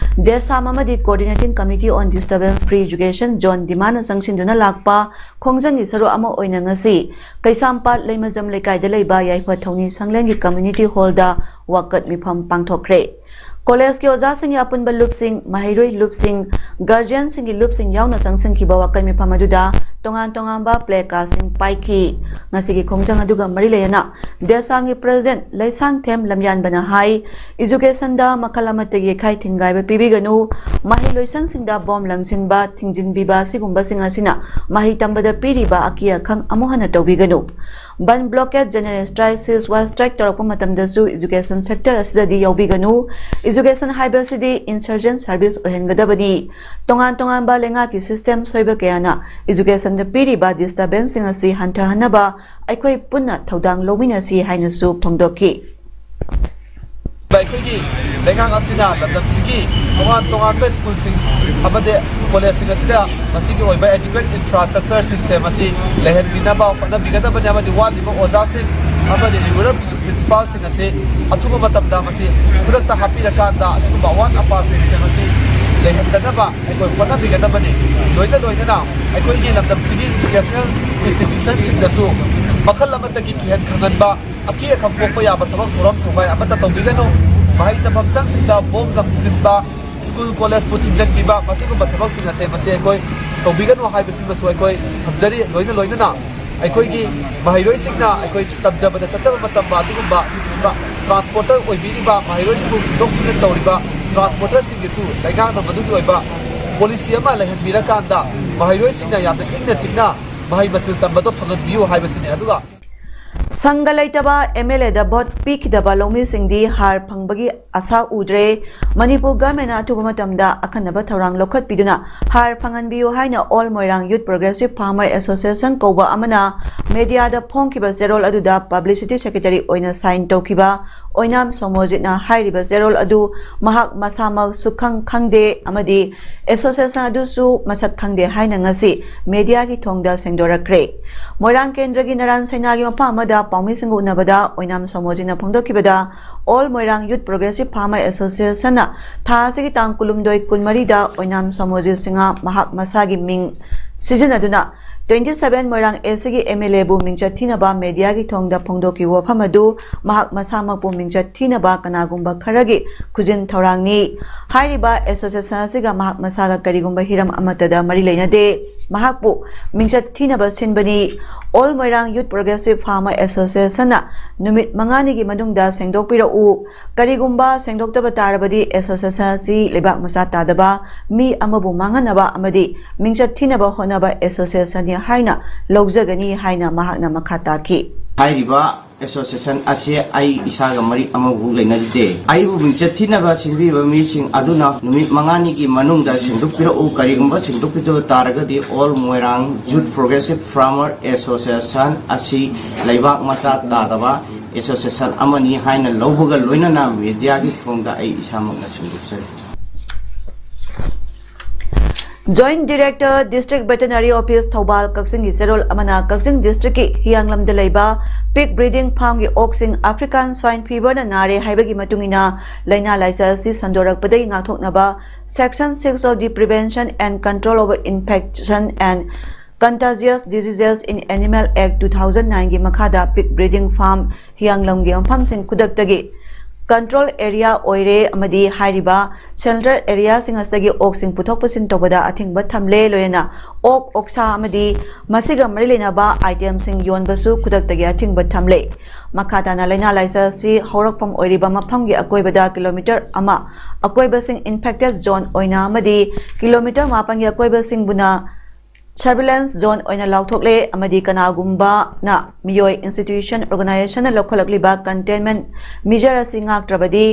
ꯗꯦꯁꯥꯝ ꯑꯃꯗꯤ Coordinating Committee on Disturbance Free Education zone ꯗꯤꯃꯥꯟꯅ ꯆꯪꯁꯤꯟꯗꯨꯅ ꯂꯥꯛꯄ ꯈꯣꯡꯖꯪꯒꯤ ꯁꯔꯨꯛ ꯑꯃ ꯑꯣꯏꯅ ꯉꯁꯤ ꯀꯩꯁꯥꯝꯄꯥꯠ ꯂꯩꯃꯖꯝ ꯂꯩꯀꯥꯏꯗ ꯂꯩꯕ ꯌꯥꯏꯐ ꯊꯧꯅꯤ ꯁꯪꯂꯦꯟꯒꯤ ꯀꯝꯃ꯭ꯌꯨꯅꯤꯇꯤ ꯍꯣꯜꯗ ꯋꯥꯀꯠ ꯃꯤꯐꯝ ꯄꯥꯡꯊꯣꯛꯈ꯭ꯔꯦ꯫ ꯀꯣꯂꯦꯖꯀꯤ ꯑꯣꯖꯥꯁꯤꯡꯒꯤ ꯑꯄꯨꯟꯕ ꯂꯨꯞꯁꯤꯡ, ꯃꯍꯩꯔꯣꯏ ꯂꯨꯞꯁꯤꯡ, ꯒꯥꯔꯖꯤꯌꯟꯁꯤꯡꯒꯤ ꯂꯨꯞꯁꯤꯡ ꯌꯥꯎꯅ ꯆꯪꯁꯤꯟꯈꯤꯕ ꯋꯥꯀꯠ ꯃꯤꯐꯝ ꯑꯗꯨꯗ ꯇꯣꯉꯥꯟ ꯇꯣꯉꯥꯟꯕ ꯄ꯭ꯂꯦ ꯀꯥꯔꯗꯁꯤꯡ ꯄꯥꯏꯈꯤ꯫ ꯉꯁꯤꯒꯤ ꯈꯣꯡꯖꯪ ꯑꯗꯨꯒ ꯃꯔꯤ ꯂꯩꯅꯅ ꯗꯦꯁꯥꯡꯒꯤ ꯄ꯭ꯔꯁꯤꯗꯦꯟꯠ ꯂꯩꯁꯥꯡꯊꯦꯝ ꯂꯝꯌꯥꯟꯕꯅ ꯍꯥꯏ, ꯏꯖꯨꯀꯦꯁꯟꯗ ꯃꯈꯜ ꯑꯃꯠꯇꯒꯤ ꯌꯩꯈꯥꯏ ꯊꯤꯡꯒꯥꯏꯕ ꯄꯤꯕꯤꯒꯅꯨ, ꯃꯍꯩ ꯂꯣꯏꯁꯪꯁꯤꯡꯗ ꯕꯣꯝ ꯂꯪꯁꯤꯟꯕ, ꯊꯤꯡꯖꯤꯟꯕꯤꯕ ꯑꯁꯤꯒꯨꯝꯕꯁꯤꯡ ꯑꯁꯤꯅ ꯃꯍꯩ ꯇꯝꯕꯗ ꯄꯤꯔꯤꯕ ꯑꯀꯤ ꯑꯈꯪ ꯑꯃꯨꯛ ꯍꯟꯅ ꯇꯧꯕꯤꯒꯅꯨ꯫ ꯕꯟ ꯕ꯭ꯂꯣꯀꯦꯠ, ꯖꯦꯅꯔꯦꯜ ꯁ꯭ꯇ꯭ꯔꯥꯏꯛ, ꯁꯤꯖ ꯋꯥꯌꯔ ꯁ꯭ꯇ꯭ꯔꯥꯏꯛ ꯇꯧꯔꯛꯄ ꯃꯇꯝꯗꯁꯨ ꯏꯖꯨꯀꯦꯁꯟ ꯁꯦꯛꯇꯔ ꯑꯁꯤꯗꯗꯤ ꯌꯥꯎꯕꯤꯒꯅꯨ꯫ ꯏꯖꯨꯀꯦꯁꯟ ꯍꯥꯏꯕꯁꯤꯗꯤ ꯏꯟꯁꯔꯖꯦꯟ ꯁꯔꯚꯤꯁ ꯑꯣꯏꯍꯟꯒꯗꯕꯅꯤ꯫ ꯇꯣꯉꯥꯟ ꯇꯣꯉꯥꯟꯕ ꯂꯩꯉꯥꯛꯀꯤ ꯁꯤꯁꯇꯦꯝ ꯁꯣꯏꯕ ꯀꯌꯥꯅ ꯏꯖꯨꯀꯦꯁꯟꯗ ꯄꯤꯔꯤꯕ ꯗꯤꯁꯇꯔꯕꯦꯟꯁꯁꯤꯡ ꯑꯁꯤ ꯍꯟꯊꯍꯟꯅꯕ ꯑꯩꯈꯣꯏ ꯄꯨꯟꯅ ꯊꯧꯗꯥꯡ ꯂꯧꯃꯤꯟꯅꯁꯤ ꯍꯥꯏꯅꯁꯨ ꯐꯣꯡꯗꯣꯛꯈꯤ꯫ ꯑꯩꯈꯣꯏꯒꯤ ꯂꯩꯉꯥꯛ ꯑꯁꯤꯅ ꯂꯝꯗꯝꯁꯤꯒꯤ ꯇꯣꯉꯥꯟ ꯇꯣꯉꯥꯟꯕ ꯁ꯭ꯀꯨꯜꯁꯤꯡ ꯑꯃꯗꯤ ꯀꯣꯂꯦꯖꯁꯤꯡ ꯑꯁꯤꯗ ꯃꯁꯤꯒꯤ ꯑꯣꯏꯕ ꯑꯦꯗꯤꯀ꯭ꯋꯦꯠ ꯏꯟꯐ꯭ꯔꯥꯁ꯭ꯇ꯭ꯔꯛꯆꯔꯁꯤꯡꯁꯦ ꯃꯁꯤ ꯂꯩꯍꯟꯕꯤꯅꯕ ꯍꯣꯠꯅꯕꯤꯒꯗꯕꯅꯤ ꯑꯃꯗꯤ ꯋꯥꯠꯂꯤꯕ ꯑꯣꯖꯥꯁꯤꯡ ꯑꯃꯗꯤ ꯔꯤꯒꯨꯂꯔ ꯄ꯭ꯔꯤꯟꯁꯤꯄꯥꯜꯁꯤꯡ ꯑꯁꯤ ꯑꯊꯨꯕ ꯃꯇꯝꯗ ꯃꯁꯤ ꯈꯨꯗꯛꯇ ꯍꯥꯞꯄꯤꯔꯀꯥꯟꯗ ꯑꯁꯤꯒꯨꯝꯕ ꯑꯋꯥꯠ ꯑꯄꯥꯁꯤꯡꯁꯦ ꯃꯁꯤ ꯂꯩꯍꯟꯗꯅꯕ ꯑꯩꯈꯣꯏ ꯍꯣꯠꯅꯕꯤꯒꯗꯕꯅꯤ꯫ ꯂꯣꯏꯅ ꯂꯣꯏꯅꯅ ꯑꯩꯈꯣꯏꯒꯤ ꯂꯝꯗꯝꯁꯤꯒꯤ ꯏꯖꯨꯀꯦꯁꯅꯦꯜ ꯏꯟꯁꯇꯤꯇ꯭ꯌꯨꯁꯟꯁꯤꯡꯗꯁꯨ ꯃꯈꯜ ꯑꯃꯠꯇꯒꯤ ꯀꯤꯍꯟ ꯈꯪꯍꯟꯕ, ꯑꯀꯤ ꯑꯈꯪ ꯄꯣꯛꯄ ꯌꯥꯕ ꯊꯕꯛ ꯊꯧꯔꯝ ꯊꯧꯒꯥꯏ ꯑꯃꯠꯇ ꯇꯧꯕꯤꯒꯅꯨ꯫ ꯃꯍꯩ ꯇꯝꯐꯝ ꯁꯪꯁꯤꯡꯗ ꯕꯣꯝ ꯂꯪꯁꯤꯟꯕ, ꯁ꯭ꯀꯨꯜ ꯀꯣꯂꯦꯖꯄꯨ ꯊꯤꯡꯖꯤꯟꯕꯤꯕ, ꯃꯁꯤꯒꯨꯝꯕ ꯊꯕꯛꯁꯤꯡ ꯑꯁꯦ ꯃꯁꯤ ꯑꯩꯈꯣꯏ ꯇꯧꯕꯤꯒꯅꯨ ꯍꯥꯏꯕꯁꯤꯃꯁꯨ ꯑꯩꯈꯣꯏ ꯊꯝꯖꯔꯤ꯫ ꯂꯣꯏꯅ ꯂꯣꯏꯅꯅ ꯑꯩꯈꯣꯏꯒꯤ ꯃꯍꯩꯔꯣꯏꯁꯤꯡꯅ ꯑꯩꯈꯣꯏ ꯇꯝꯖꯕꯗ ꯆꯠꯆꯕ ꯃꯇꯝꯗ ꯑꯗꯨꯒꯨꯝꯕ ꯇ꯭ꯔꯥ-, ꯇ꯭ꯔꯥꯟꯁꯄꯣꯔꯇꯔ ꯑꯣꯏꯕꯤꯔꯤꯕ, ꯃꯍꯩꯔꯣꯏꯁꯤꯡꯕꯨ ꯊꯤꯟꯗꯣꯛ ꯊꯤꯟꯖꯤꯟ ꯇꯧꯔꯤꯕ ꯇ꯭ꯔꯥꯟꯁꯄꯣꯔꯇꯔꯁꯤꯡꯒꯤꯁꯨ ꯂꯩꯉꯥꯛꯅ ꯃꯗꯨꯒꯤ ꯑꯣꯏꯕ ꯄꯣꯂꯤꯁꯤ ꯑꯃ ꯂꯩꯍꯟꯕꯤꯔꯀꯥꯟꯗ ꯃꯍꯩꯔꯣꯏꯁꯤꯡꯅ ꯌꯥꯝꯅ ꯏꯪꯅ ꯆꯤꯛꯅ ꯃꯍꯩ ꯃꯁꯤꯡ ꯇꯝꯕꯗꯣ ꯐꯪꯍꯟꯕꯤꯌꯨ ꯍꯥꯏꯕꯁꯤꯅꯤ꯫ ꯑꯗꯨꯒ ꯁꯪꯒ ꯂꯩꯇꯕ ꯑꯦꯝ ꯑꯦꯜ ꯑꯦꯗ ꯚꯣꯠ ꯄꯤꯈꯤꯗꯕ ꯂꯧꯃꯤꯁꯤꯡꯗꯤ ꯍꯥꯔ ꯐꯪꯕꯒꯤ ꯑꯁꯥ ꯎꯗ꯭ꯔꯦ꯫ ꯃꯅꯤꯄꯨꯔ ꯒꯚꯔꯟꯃꯦꯟꯠꯅ ꯑꯊꯨꯕ ꯃꯇꯝꯗ ꯑꯈꯟꯅꯕ ꯊꯧꯔꯥꯡ ꯂꯧꯈꯠꯄꯤꯗꯨꯅ ꯍꯥꯔ ꯐꯪꯍꯟꯕꯤꯌꯨ ꯍꯥꯏꯅ ꯑꯣꯜ ꯃꯣꯏꯔꯥꯡ ꯌꯨꯠ ꯄ꯭ꯔꯣꯒ꯭ꯔꯦꯁꯤꯚ ꯐꯥꯔꯃꯔ ꯑꯦꯁꯣꯁꯤꯌꯦꯁꯟ ꯀꯧꯕ ꯑꯃꯅ ꯃꯦꯗꯤꯌꯥꯗ ꯐꯣꯡꯈꯤꯕ ꯆꯦꯔꯣꯜ ꯑꯗꯨꯗ ꯄꯕ꯭ꯂꯤꯁꯤꯇꯤ ꯁꯦꯀ꯭ꯔꯦꯇꯔꯤ ꯑꯣꯏꯅ ꯁꯥꯏꯟ ꯇꯧꯈꯤꯕ ꯑꯣꯏꯅꯥꯝ ꯁꯣꯃꯣꯖꯤꯠꯅ ꯍꯥꯏꯔꯤꯕ ꯆꯦꯔꯣꯜ ꯑꯗꯨ ꯃꯍꯥꯛ ꯃꯁꯥꯃꯛ ꯁꯨꯈꯪ ꯈꯪꯗꯦ ꯑꯃꯗꯤ ꯑꯦꯁꯣꯁꯤꯌꯦꯁꯟ ꯑꯗꯨꯁꯨ ꯃꯁꯛ ꯈꯪꯗꯦ ꯍꯥꯏꯅ ꯉꯁꯤ ꯃꯦꯗꯤꯌꯥꯒꯤ ꯊꯣꯡꯗ ꯁꯦꯡꯗꯣꯔꯛꯈ꯭ꯔꯦ꯫ ꯃꯣꯏꯔꯥꯡ ꯀꯦꯟꯗ꯭ꯔꯒꯤ ꯅꯔꯥꯟ ꯁꯩꯅꯥꯒꯤ ꯃꯐꯝ ꯑꯃꯗ ꯄꯥꯎꯃꯤꯁꯤꯡꯒ ꯎꯅꯕꯗ ꯑꯣꯏꯅꯥꯝ ꯁꯣꯃꯣꯖꯤꯠꯅ ꯐꯣꯡꯗꯣꯛꯈꯤꯕꯗ, ꯑꯣꯜ ꯃꯣꯏꯔꯥꯡ ꯌꯨꯠ ꯄ꯭ꯔꯣꯒ꯭ꯔꯦꯁꯤꯚ ꯐꯥꯔꯃꯔ ꯑꯦꯁꯣꯁꯤꯌꯦꯁꯟꯅ ꯊꯥ ꯑꯁꯤꯒꯤ ꯇꯥꯡ ꯀꯨꯟꯍꯨꯝꯗꯣꯏ, ꯀꯨꯟꯃꯔꯤꯗ ꯑꯣꯏꯅꯥꯝ ꯁꯣꯃꯣꯖꯤꯠ ꯁꯤꯡꯍ ꯃꯍꯥꯛ ꯃꯁꯥꯒꯤ ꯃꯤꯡ ꯁꯤꯖꯤꯟꯅꯗꯨꯅ twenty seven ꯃꯣꯏꯔꯥꯡ ꯑꯦꯁ ꯁꯤꯒꯤ ꯑꯦꯝ ꯑꯦꯜ ꯑꯦꯕꯨ ꯃꯤꯡꯆꯠ ꯊꯤꯅꯕ ꯃꯦꯗꯤꯌꯥꯒꯤ ꯊꯣꯡꯗ ꯐꯣꯡꯗꯣꯛꯈꯤꯕ ꯋꯥꯐꯝ ꯑꯗꯨ ꯃꯍꯥꯛ ꯃꯁꯥꯃꯛꯄꯨ ꯃꯤꯡꯆꯠ ꯊꯤꯅꯕ ꯀꯅꯥꯒꯨꯝꯕ ꯈꯔꯒꯤ ꯈꯨꯖꯤꯟ ꯊꯧꯔꯥꯡꯅꯤ꯫ ꯍꯥꯏꯔꯤꯕ ꯑꯦꯁꯣꯁꯤꯌꯦꯁꯟ ꯑꯁꯤꯒ ꯃꯍꯥꯛ ꯃꯁꯥꯒ ꯀꯔꯤꯒꯨꯝꯕ ꯍꯤꯔꯝ ꯑꯃꯠꯇꯗ ꯃꯔꯤ ꯂꯩꯅꯗꯦ꯫ ꯃꯍꯥꯛꯄꯨ ꯃꯤꯡꯆꯠ ꯊꯤꯅꯕ ꯁꯤꯟꯕꯅꯤ꯫ ꯑꯣꯜ ꯃꯣꯏꯔꯥꯡ ꯌꯨꯠ ꯄ꯭ꯔꯣꯒ꯭ꯔꯦꯁꯤꯚ ꯐꯥꯔꯃꯔ ꯑꯦꯁꯣꯁꯤꯌꯦꯁꯟꯅ ꯅꯨꯃꯤꯠ ꯃꯉꯥꯅꯤꯒꯤ ꯃꯅꯨꯡꯗ ꯁꯦꯡꯗꯣꯛꯄꯤꯔꯛꯎ꯫ ꯀꯔꯤꯒꯨꯝꯕ ꯁꯦꯡꯗꯣꯛꯇꯕ ꯇꯥꯔꯕꯗꯤ ꯑꯦꯁꯣꯁꯤꯌꯦꯁꯟ ꯑꯁꯤ ꯂꯩꯕꯥꯛ ꯃꯆꯥ ꯇꯥꯗꯕ, ꯃꯤ ꯑꯃꯕꯨ ꯃꯥꯡꯍꯟꯅꯕ ꯑꯃꯗꯤ ꯃꯤꯡꯆꯠ ꯊꯤꯅꯕ ꯍꯣꯠꯅꯕ ꯑꯦꯁꯣꯁꯤꯌꯦꯁꯟꯅꯤ ꯍꯥꯏꯅ ꯂꯧꯖꯒꯅꯤ ꯍꯥꯏꯅ ꯃꯍꯥꯛꯅ ꯃꯈꯥ ꯇꯥꯈꯤ꯫ ꯍꯥꯏꯔꯤꯕ ꯑꯦꯁꯣꯁꯤꯌꯦꯁꯟ ꯑꯁꯤ ꯑꯩ ꯏꯁꯥꯒ ꯃꯔꯤ ꯑꯃꯐꯥꯎ ꯂꯩꯅꯖꯗꯦ꯫ ꯑꯩꯕꯨ ꯃꯤꯡꯆꯠ ꯊꯤꯅꯕ ꯁꯤꯟꯕꯤꯕ ꯃꯤꯁꯤꯡ ꯑꯗꯨꯅ ꯅꯨꯃꯤꯠ ꯃꯉꯥꯅꯤꯒꯤ ꯃꯅꯨꯡꯗ ꯁꯦꯡꯗꯣꯛꯄꯤꯔꯛꯎ꯫ ꯀꯔꯤꯒꯨꯝꯕ ꯁꯦꯡꯗꯣꯛꯄꯤꯗꯕ ꯇꯥꯔꯒꯗꯤ ꯑꯣꯜ ꯃꯣꯏꯔꯥꯡ ꯌꯨꯠ ꯄ꯭ꯔꯣꯒ꯭ꯔꯦꯁꯤꯚ ꯐꯥꯔꯃꯔ ꯑꯦꯁꯣꯁꯤꯌꯦꯁꯟ ꯑꯁꯤ ꯂꯩꯕꯥꯛ ꯃꯆꯥ ꯇꯥꯗꯕ ꯑꯦꯁꯣꯁꯤꯌꯦꯁꯟ ꯑꯃꯅꯤ ꯍꯥꯏꯅ ꯂꯧꯕꯒ ꯂꯣꯏꯅꯅ ꯃꯦꯗꯤꯌꯥꯒꯤ ꯊꯣꯡꯗ ꯑꯩ ꯏꯁꯥꯃꯛꯅ ꯁꯦꯡꯗꯣꯛꯆꯔꯤ꯫ Joint Director, District Veterinary Office, Thoubal. ꯀꯛꯆꯤꯡꯒꯤ ꯆꯦꯔꯣꯜ ꯑꯃꯅ ꯀꯛꯆꯤꯡ ꯗꯤꯁꯇ꯭ꯔꯤꯛꯀꯤ ꯍꯤꯌꯥꯡꯂꯝꯗ ꯂꯩꯕ ꯄꯤꯛ ꯕ꯭ꯔꯤꯗꯤꯡ ꯐꯥꯔꯝꯒꯤ ꯑꯣꯛꯁꯤꯡ ꯑꯐ꯭ꯔꯤꯀꯥꯟ ꯁ꯭ꯋꯥꯏꯟ ꯐꯤꯚꯔꯅ ꯅꯥꯔꯦ ꯍꯥꯏꯕꯒꯤ ꯃꯇꯨꯡ ꯏꯟꯅ ꯂꯥꯏꯅꯥ ꯂꯥꯏꯆꯠ ꯑꯁꯤ ꯁꯟꯗꯣꯔꯛꯄꯗꯒꯤ ꯉꯥꯛꯊꯣꯛꯅꯕ Section six of the Prevention and Control of Infection and Contagious Diseases in Animal Act two thousand nine ꯒꯤ ꯃꯈꯥꯗ ꯄꯤꯛ ꯕ꯭ꯔꯤꯗꯤꯡ ꯐꯥꯔꯝ ꯍꯤꯌꯥꯡꯂꯝꯒꯤ ꯃꯐꯝꯁꯤꯡ ꯈꯨꯗꯛꯇꯒꯤ ꯀꯟꯇ꯭ꯔꯣꯜ ꯑꯦꯔꯤꯌꯥ ꯑꯣꯏꯔꯦ ꯑꯃꯗꯤ ꯍꯥꯏꯔꯤꯕ ꯁꯦꯜꯇꯔ ꯑꯦꯔꯤꯌꯥꯁꯤꯡ ꯑꯁꯤꯗꯒꯤ ꯑꯣꯛꯁꯤꯡ ꯄꯨꯊꯣꯛ ꯄꯨꯁꯤꯟ ꯇꯧꯕꯗ ꯑꯊꯤꯡꯕ ꯊꯝꯂꯦ꯫ ꯂꯣꯏꯅꯅ ꯑꯣꯛ, ꯑꯣꯛꯁꯥ ꯑꯃꯗꯤ ꯃꯁꯤꯒ ꯃꯔꯤ ꯂꯩꯅꯕ ꯑꯥꯏꯇꯦꯝꯁꯤꯡ ꯌꯣꯟꯕꯁꯨ ꯈꯨꯗꯛꯇꯒꯤ ꯑꯊꯤꯡꯕ ꯊꯝꯂꯦ꯫ ꯃꯈꯥ ꯇꯥꯅ ꯂꯥꯏꯅꯥ ꯂꯥꯏꯆꯠ ꯑꯁꯤ ꯍꯧꯔꯛꯐꯝ ꯑꯣꯏꯔꯤꯕ ꯃꯐꯝꯒꯤ ꯑꯀꯣꯏꯕꯗ ꯀꯤꯂꯣꯃꯤꯇꯔ ꯑꯃ ꯑꯀꯣꯏꯕꯁꯤꯡ ꯏꯟꯐꯦꯛꯇꯦꯗ ꯖꯣꯟ ꯑꯣꯏꯅ ꯑꯃꯗꯤ ꯀꯤꯂꯣꯃꯤꯇꯔ ꯃꯥꯄꯟꯒꯤ ꯑꯀꯣꯏꯕꯁꯤꯡꯕꯨꯅ surveillance zone ꯑꯣꯏꯅ ꯂꯥꯎꯊꯣꯛꯂꯦ ꯑꯃꯗꯤ ꯀꯅꯥꯒꯨꯝꯕꯅ ꯃꯤꯑꯣꯏ, institution, organizationꯅ ꯂꯧꯈꯠꯂꯛꯂꯤꯕ containment measure ꯑꯁꯤ ꯉꯥꯛꯇ꯭ꯔꯕꯗꯤ,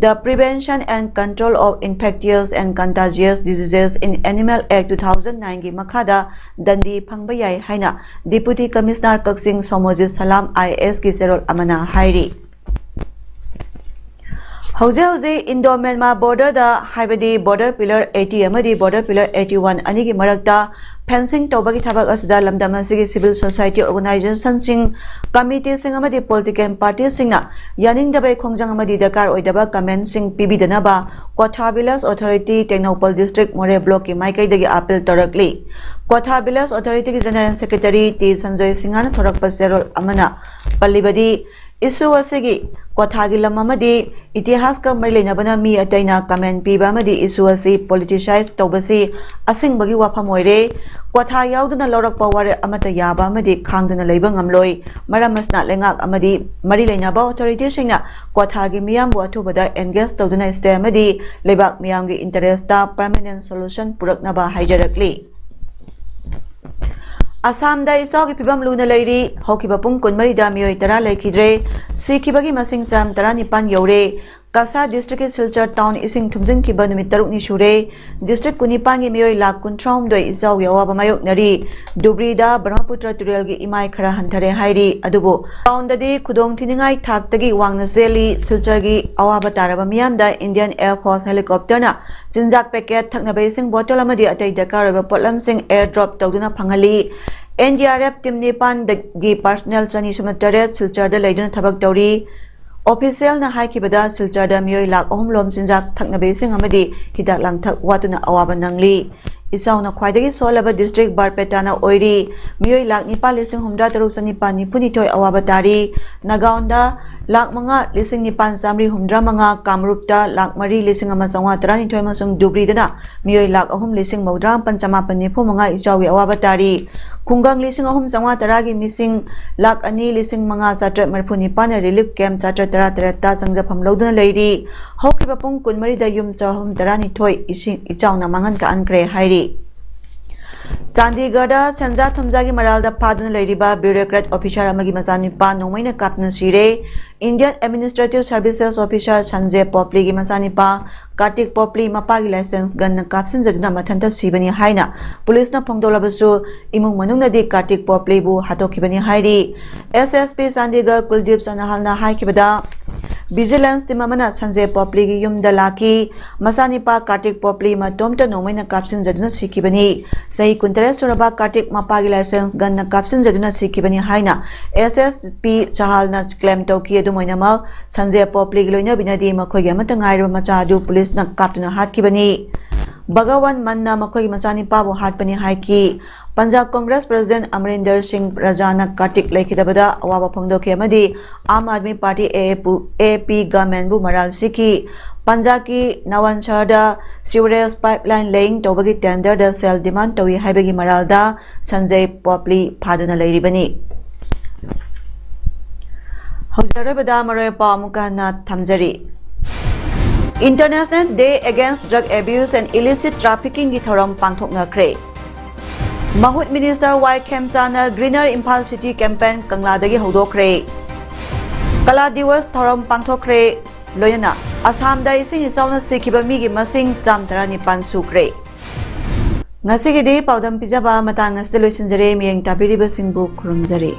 the Prevention and Control of Infectious and Contagious Diseases in Animal Act two thousand nine ꯒꯤ ꯃꯈꯥꯗ ꯗꯟꯗꯤ ꯐꯪꯕ ꯌꯥꯏ ꯍꯥꯏꯅ Deputy Commissioner ꯀꯛꯆꯤꯡ ꯁꯣꯃꯣꯖꯤꯠ ꯁꯂꯥꯝ IAS ꯀꯤ ꯆꯦꯔꯣꯜ ꯑꯃꯅ ꯍꯥꯏꯔꯤ꯫ ꯍꯧꯖꯤꯛ ꯍꯧꯖꯤꯛ Indo Myanmar border ꯗ, ꯍꯥꯏꯕꯗꯤ border pillar eighty ꯑꯃꯗꯤ border pillar eighty one ꯑꯅꯤꯒꯤ ꯃꯔꯛꯇ fencing ꯇꯧꯕꯒꯤ ꯊꯕꯛ ꯑꯁꯤꯗ ꯂꯝꯗꯝ ꯑꯁꯤꯒꯤ civil society organizationꯁꯤꯡ, committeeꯁꯤꯡ ꯑꯃꯗꯤ political partyꯁꯤꯡꯅ ꯌꯥꯅꯤꯡꯗꯕꯒꯤ ꯈꯣꯡꯖꯪ ꯑꯃꯗꯤ ꯗꯔꯀꯥꯔ ꯑꯣꯏꯗꯕ commentꯁꯤꯡ ꯄꯤꯕꯤꯗꯅꯕ Kwatha Village Authority, Tengnoupal District, ꯃꯣꯔꯦ Blockꯀꯤ ꯃꯥꯏꯀꯩꯗꯒꯤ appeal ꯇꯧꯔꯛꯂꯤ꯫ Kwatha Village Authorityꯒꯤ General Secretary ꯇꯤ ꯁꯟꯖꯣꯏ ꯁꯤꯡꯍꯅ ꯊꯣꯔꯛꯄ ꯆꯦꯔꯣꯜ ꯑꯃꯅ ꯄꯜꯂꯤꯕꯗꯤ, issue ꯑꯁꯤꯒꯤ ꯀ꯭ꯋꯥꯊꯥꯒꯤ ꯂꯝ ꯑꯃꯗꯤ ꯏꯇꯤꯍꯥꯁꯀ ꯃꯔꯤ ꯂꯩꯅꯕꯅ ꯃꯤ ꯑꯇꯩꯅ comment ꯄꯤꯕ ꯑꯃꯗꯤ issue ꯑꯁꯤ politicize ꯇꯧꯕꯁꯤ ꯑꯁꯦꯡꯕꯒꯤ ꯋꯥꯐꯝ ꯑꯣꯏꯔꯦ꯫ ꯀ꯭ꯋꯥꯊꯥ ꯌꯥꯎꯗꯅ ꯂꯧꯔꯛꯄ ꯋꯥꯔꯦꯞ ꯑꯃꯠꯇ ꯌꯥꯕ ꯑꯃꯗꯤ ꯈꯥꯡꯗꯨꯅ ꯂꯩꯕ ꯉꯝꯂꯣꯏ꯫ ꯃꯔꯝ ꯑꯁꯤꯅ ꯂꯩꯉꯥꯛ ꯑꯃꯗꯤ ꯃꯔꯤ ꯂꯩꯅꯕ authorityꯁꯤꯡꯅ ꯀ꯭ꯋꯥꯊꯥꯒꯤ ꯃꯤꯌꯥꯝꯕꯨ ꯑꯊꯨꯕꯗ engage ꯇꯧꯗꯨꯅ stay ꯑꯃꯗꯤ ꯂꯩꯕꯥꯛ ꯃꯤꯌꯥꯝꯒꯤ interestꯇ permanent solution ꯄꯨꯔꯛꯅꯕ ꯍꯥꯏꯖꯔꯛꯂꯤ꯫ ꯑꯁꯥꯝꯗ ꯏꯆꯥꯎꯒꯤ ꯐꯤꯕꯝ ꯂꯨꯅ ꯂꯩꯔꯤ꯫ ꯍꯧꯈꯤꯕ ꯄꯨꯡ ꯀꯨꯟꯃꯔꯤꯗ ꯃꯤꯑꯣꯏ ꯇꯔꯥ ꯂꯩꯈꯤꯗ꯭ꯔꯦ꯫ ꯁꯤꯈꯤꯕꯒꯤ ꯃꯁꯤꯡ ꯆꯥꯝ ꯇꯔꯥꯅꯤꯄꯥꯟ ꯌꯧꯔꯦ꯫ ꯀꯁꯥ districtꯀꯤ ꯁꯤꯜꯆꯔ town ꯏꯁꯤꯡ ꯊꯨꯝꯖꯤꯟꯈꯤꯕ ꯅꯨꯃꯤꯠ ꯇꯔꯨꯛꯅꯤ ꯁꯨꯔꯦ꯫ District ꯀꯨꯟꯅꯤꯄꯥꯟꯒꯤ ꯃꯤꯑꯣꯏ ꯂꯥꯈ ꯀꯨꯟꯊ꯭ꯔꯥꯍꯨꯝꯗꯣꯏ ꯏꯆꯥꯎꯒꯤ ꯑꯋꯥꯕ ꯃꯥꯌꯣꯛꯅꯔꯤ꯫ ꯙꯨꯕ꯭ꯔꯤꯗ ꯕ꯭ꯔꯍꯃꯄꯨꯇ꯭ꯔ ꯇꯨꯔꯦꯜꯒꯤ ꯏꯃꯥꯏ ꯈꯔ ꯍꯟꯊꯔꯦ ꯍꯥꯏꯔꯤ꯫ ꯑꯗꯨꯕꯨ townꯗꯗꯤ ꯈꯨꯗꯣꯡ ꯊꯤꯅꯤꯡꯉꯥꯏ ꯊꯥꯛꯇꯒꯤ ꯋꯥꯡꯅ ꯆꯦꯜꯂꯤ꯫ ꯁꯤꯜꯆꯔꯒꯤ ꯑꯋꯥꯕ ꯇꯥꯔꯕ ꯃꯤꯌꯥꯝꯗ Indian Air Force helicopterꯅ ꯆꯤꯟꯖꯥꯛ packet, ꯊꯛꯅꯕ ꯏꯁꯤꯡ bottle ꯑꯃꯗꯤ ꯑꯇꯩ ꯗꯔꯀꯥꯔ ꯑꯣꯏꯕ ꯄꯣꯠꯂꯝꯁꯤꯡ air drop ꯇꯧꯗꯨꯅ ꯐꯪꯍꯜꯂꯤ꯫ N D R F team ꯅꯤꯄꯥꯟꯗꯒꯤ personnel ꯆꯅꯤ ꯁꯨꯞꯅ ꯇꯔꯦꯠ ꯁꯤꯜꯆꯔꯗ ꯂꯩꯗꯨꯅ ꯊꯕꯛ ꯇꯧꯔꯤ꯫ Officialꯅ ꯍꯥꯏꯈꯤꯕꯗ, ꯁꯤꯜꯆꯔꯗ ꯃꯤꯑꯣꯏ ꯂꯥꯈ ꯑꯍꯨꯝ ꯂꯣꯝ ꯆꯤꯟꯖꯥꯛ, ꯊꯛꯅꯕ ꯏꯁꯤꯡ ꯑꯃꯗꯤ ꯍꯤꯗꯥꯛ ꯂꯥꯡꯊꯛ ꯋꯥꯠꯇꯨꯅ ꯑꯋꯥꯕ ꯅꯪꯂꯤ꯫ ꯏꯆꯥꯎꯅ ꯈ꯭ꯋꯥꯏꯗꯒꯤ ꯁꯣꯜꯂꯕ district ꯕꯥꯔꯄꯦꯇꯥꯅ ꯑꯣꯏꯔꯤ꯫ ꯃꯤꯑꯣꯏ ꯂꯥꯈ ꯅꯤꯄꯥꯟ ꯂꯤꯁꯤꯡ ꯍꯨꯝꯗ꯭ꯔꯥ ꯇꯔꯨꯛ ꯆꯅꯤꯄꯥꯟ ꯅꯤꯐꯨ ꯅꯤꯊꯣꯏ ꯑꯋꯥꯕ ꯇꯥꯔꯤ꯫ ꯅꯥꯒꯥꯎꯟꯗ ꯂꯥꯈ ꯃꯉꯥ ꯂꯤꯁꯤꯡ ꯅꯤꯄꯥꯟ ꯆꯥꯝꯃꯔꯤ ꯍꯨꯝꯗ꯭ꯔꯥ ꯃꯉꯥ, ꯀꯥꯃꯔꯨꯞꯇ ꯂꯥꯈ ꯃꯔꯤ ꯂꯤꯁꯤꯡ ꯑꯃ ꯆꯥꯝꯃꯉꯥ ꯇꯔꯥꯅꯤꯊꯣꯏ ꯑꯃꯁꯨꯡ ꯙꯨꯕ꯭ꯔꯤꯗꯅ ꯃꯤꯑꯣꯏ ꯂꯥꯈ ꯑꯍꯨꯝ ꯂꯤꯁꯤꯡ ꯃꯧꯗ꯭ꯔꯥ ꯃꯥꯄꯟ ꯆꯃꯥꯄꯟ ꯅꯤꯐꯨ ꯃꯉꯥ ꯏꯆꯥꯎꯒꯤ ꯑꯋꯥꯕ ꯇꯥꯔꯤ꯫ ꯈꯨꯡꯒꯪ ꯂꯤꯁꯤꯡ ꯑꯍꯨꯝ ꯆꯥꯝꯃꯉꯥ ꯇꯔꯥꯒꯤ ꯃꯤꯁꯤꯡ ꯂꯥꯈ ꯑꯅꯤ ꯂꯤꯁꯤꯡ ꯃꯉꯥ ꯆꯥꯇ꯭ꯔꯦꯠ ꯃꯔꯤꯐꯨ ꯅꯤꯄꯥꯟꯅ relief camp ꯆꯥꯇ꯭ꯔꯦꯠ ꯇꯔꯥ ꯇꯔꯦꯠꯇ ꯆꯪꯖꯐꯝ ꯂꯧꯗꯨꯅ ꯂꯩꯔꯤ꯫ ꯍꯧꯈꯤꯕ ꯄꯨꯡ ꯀꯨꯟꯃꯔꯤꯗ ꯌꯨꯝ ꯆꯍꯨꯝ ꯇꯔꯥꯅꯤꯊꯣꯏ ꯏꯁꯤꯡ ꯏꯆꯥꯎꯅ ꯃꯥꯡꯍꯟ ꯇꯥꯛꯍꯟꯈ꯭ꯔꯦ ꯍꯥꯏꯔꯤ꯫ ꯆꯥꯟꯗꯤꯒꯔꯗ ꯁꯦꯟꯖꯥ ꯊꯨꯝꯖꯥꯒꯤ ꯃꯔꯥꯜꯗ ꯐꯥꯗꯨꯅ ꯂꯩꯔꯤꯕ bureaucrat officer ꯑꯃꯒꯤ ꯃꯆꯥꯅꯨꯄꯥ ꯅꯣꯡꯃꯩꯅ ꯀꯥꯞꯇꯨꯅ ꯁꯤꯔꯦ꯫ Indian Administrative Services Officer ꯁꯟꯖꯦ ꯄꯣꯞꯂꯤꯒꯤ ꯃꯆꯥꯅꯨꯄꯥ ꯀꯥꯔꯇꯤꯛ ꯄꯣꯞꯂꯤ ꯃꯄꯥꯒꯤ license gunꯅ ꯀꯥꯞꯁꯤꯟꯖꯗꯨꯅ ꯃꯊꯟꯇ ꯁꯤꯕꯅꯤ ꯍꯥꯏꯅ ꯄꯨꯂꯤꯁꯅ ꯐꯣꯡꯗꯣꯛꯂꯕꯁꯨ, ꯏꯃꯨꯡ ꯃꯅꯨꯡꯅꯗꯤ ꯀꯥꯔꯇꯤꯛ ꯄꯣꯞꯂꯤꯕꯨ ꯍꯥꯠꯇꯣꯛꯈꯤꯕꯅꯤ ꯍꯥꯏꯔꯤ꯫ S S P Chandigarh ꯀꯨꯜꯗꯤꯞ ꯁꯅꯥꯍꯜꯅ ꯍꯥꯏꯈꯤꯕꯗ, vigilance team ꯑꯃꯅ ꯁꯟꯖꯦ ꯄꯣꯞꯂꯤꯒꯤ ꯌꯨꯝꯗ ꯂꯥꯛꯈꯤ꯫ ꯃꯆꯥꯅꯤꯄꯥ ꯀꯥꯔꯇꯤꯛ ꯄꯣꯞꯂꯤ ꯃꯇꯣꯝꯇ ꯅꯣꯡꯃꯩꯅ ꯀꯥꯞꯁꯤꯟꯖꯗꯨꯅ ꯁꯤꯈꯤꯕꯅꯤ꯫ ꯆꯍꯤ ꯀꯨꯟꯇꯔꯦꯠ ꯁꯨꯔꯕ ꯀꯥꯔꯇꯤꯛ ꯃꯄꯥꯒꯤ license gunꯅ ꯀꯥꯞꯁꯤꯟꯖꯗꯨꯅ ꯁꯤꯈꯤꯕꯅꯤ ꯍꯥꯏꯅ S S P ꯆꯍꯥꯜꯅ claim ꯇꯧꯈꯤ꯫ ꯑꯗꯨꯝ ꯑꯣꯏꯅꯃꯛ, ꯁꯟꯖꯦ ꯄꯣꯞꯂꯤꯒꯤ ꯂꯣꯏꯅꯕꯤꯅꯗꯤ ꯃꯈꯣꯏꯒꯤ ꯑꯃꯠꯇ ꯉꯥꯏꯔꯕ ꯃꯆꯥ ꯑꯗꯨ ꯄꯨꯂꯤꯁꯅ ꯀꯥꯞꯇꯨꯅ ꯍꯥꯠꯈꯤꯕꯅꯤ꯫ ꯚꯒꯋꯟ ꯃꯟꯅ ꯃꯈꯣꯏꯒꯤ ꯃꯆꯥꯅꯤꯄꯥꯕꯨ ꯍꯥꯠꯄꯅꯤ ꯍꯥꯏꯈꯤ꯫ ꯄꯟꯖꯥꯕ ꯀꯣꯡꯒ꯭ꯔꯦꯁ president ꯑꯃꯔꯤꯟꯗꯔ ꯁꯤꯡ ꯔꯖꯥꯅ ꯀꯥꯔꯇꯤꯛ ꯂꯩꯈꯤꯗꯕꯗ ꯑꯋꯥꯕ ꯐꯣꯡꯗꯣꯛꯈꯤ ꯑꯃꯗꯤ Aam Aadmi party, A A ꯄꯨ, A P ꯒꯃꯦꯟꯕꯨ ꯃꯔꯥꯜ ꯁꯤꯈꯤ꯫ ꯄꯟꯖꯥꯕꯀꯤ ꯅꯋꯥꯟꯁꯍꯔꯗ sewerage pipeline laying ꯇꯧꯕꯒꯤ tenderꯗ ꯁꯦꯜ demand ꯇꯧꯏ ꯍꯥꯏꯕꯒꯤ ꯃꯔꯥꯜꯗ ꯁꯟꯖꯩ ꯄꯣꯞꯂꯤ ꯐꯥꯗꯨꯅ ꯂꯩꯔꯤꯕꯅꯤ꯫ ꯍꯧꯖꯤꯛ ꯑꯔꯣꯏꯕꯗ ꯃꯔꯨꯑꯣꯏꯕ ꯄꯥꯎ ꯑꯃꯨꯛꯀ ꯍꯟꯅ ꯊꯝꯖꯔꯤ꯫ International Day Against Drug Abuse and Illicit Traffickingꯒꯤ ꯊꯧꯔꯝ ꯄꯥꯡꯊꯣꯛꯅꯈ꯭ꯔꯦ꯫ ꯃꯍꯨꯠ minister Y ꯈꯦꯝꯆꯥꯟꯅ Greener Imphal City campaign ꯀꯪꯂꯥꯗꯒꯤ ꯍꯧꯗꯣꯛꯈ꯭ꯔꯦ꯫ ꯀꯂꯥ ꯗꯤꯋꯁ ꯊꯧꯔꯝ ꯄꯥꯡꯊꯣꯛꯈ꯭ꯔꯦ꯫ ꯂꯣꯏꯅꯅ ꯑꯁꯥꯝꯗ ꯏꯁꯤꯡ ꯏꯆꯥꯎꯅ ꯁꯤꯈꯤꯕ ꯃꯤꯒꯤ ꯃꯁꯤꯡ ꯆꯥꯝ ꯇꯔꯥꯅꯤꯄꯥꯟ ꯁꯨꯈ꯭ꯔꯦ꯫ ꯉꯁꯤꯒꯤꯗꯤ ꯄꯥꯎꯗꯝ ꯄꯤꯖꯕ ꯃꯇꯥꯡ ꯑꯁꯤꯗ ꯂꯣꯏꯁꯤꯟꯖꯔꯦ꯫ ꯃꯤꯠꯌꯦꯡ ꯇꯥꯕꯤꯔꯤꯕꯁꯤꯡꯕꯨ ꯈꯨꯔꯨꯝꯖꯔꯤ꯫